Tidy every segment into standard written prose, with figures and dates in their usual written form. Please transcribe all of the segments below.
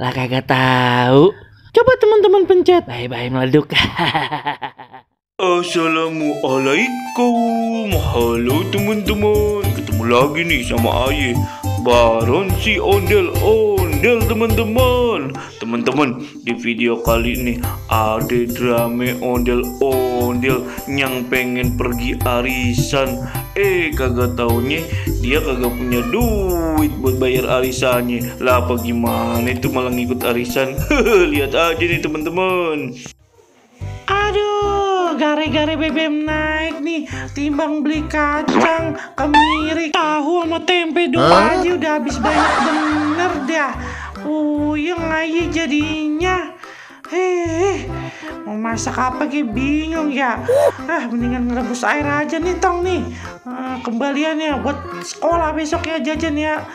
Lah kagak tahu. Coba teman-teman pencet. Bye-bye meleduk. Assalamualaikum. Halo teman-teman. Ketemu lagi nih sama Aye Baron si ondel-ondel teman-teman. Teman-teman, di video kali ini ada drama ondel-ondel yang pengen pergi arisan. Kagak taunya dia kagak punya duit buat bayar arisannya. Lah apa gimana itu malah ngikut arisan. Lihat aja nih teman-teman. Aduh, gara-gara BBM naik nih, timbang beli kacang, kemiri, tahu sama tempe doang aja udah habis banyak bener dah. Puyeng aja jadinya. Mau masak apa kayak bingung ya. Mendingan ngerebus air aja nih tong nih. Kembaliannya buat sekolah besok ya jajan ya.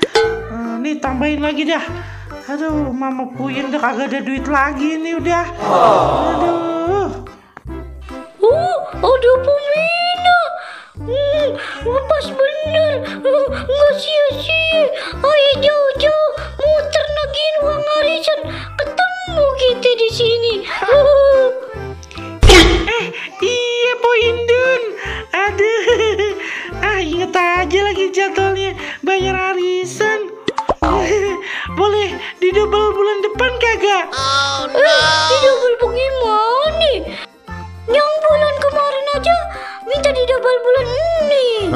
Nih tambahin lagi dah. Aduh, mama puyeng udah kagak ada duit lagi nih udah. Aduh. Ada pemina. Pas bener. Nggak sia-sia. Ayo jauh-jauh muter nagiin uang arisan. Ketemu kita di sini. Iya Po Indun. Aduh. Inget aja lagi jadwalnya bayar arisan. Boleh didouble bulan depan kagak? Didouble bagaimana? Yang bulan kemarin aja minta didouble bulan ini.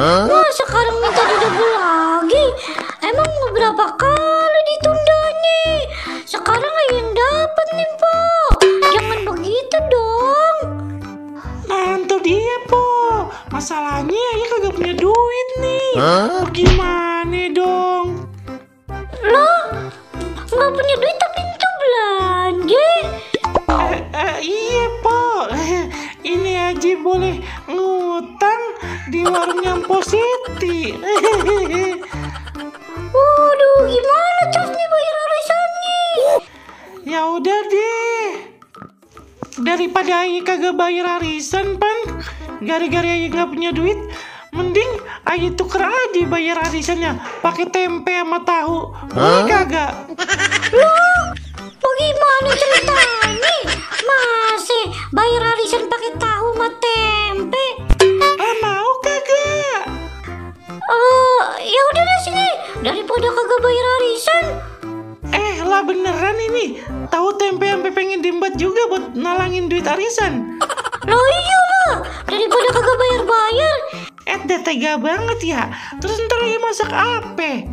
Sekarang minta didouble lagi. Emang berapa kali ditundanya? Sekarang aja yang dapat nih Po. Jangan begitu dong. Itu dia Po. Masalahnya ya kagak punya duit nih. Gimana dong? Loh, nggak punya duit tapi itu belanja. Iya Po. Ini aja boleh ngutang di warungnya Positi. Waduh, gimana caranya bayar arisannya? Ya udah deh. Daripada Ayi kagak bayar arisan Pan, gara-gara Ayi gak punya duit, mending Ayi tuker aja bayar arisannya pakai tempe sama tahu. Boleh kagak? Loh, bagaimana ceritanya? Masih bayar arisan pakai tahu sama tempe? Mau kagak? Ya udah deh sini, daripada kagak bayar arisan. Lah beneran ini. Tahu tempe sampai pengen diembat juga buat nalangin duit arisan. Loh iyalah, daripada kagak bayar-bayar. Dia tega banget ya. Terus ntar lagi masak apa?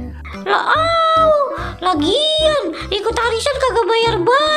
Lagian ikut arisan kagak bayar-bayar.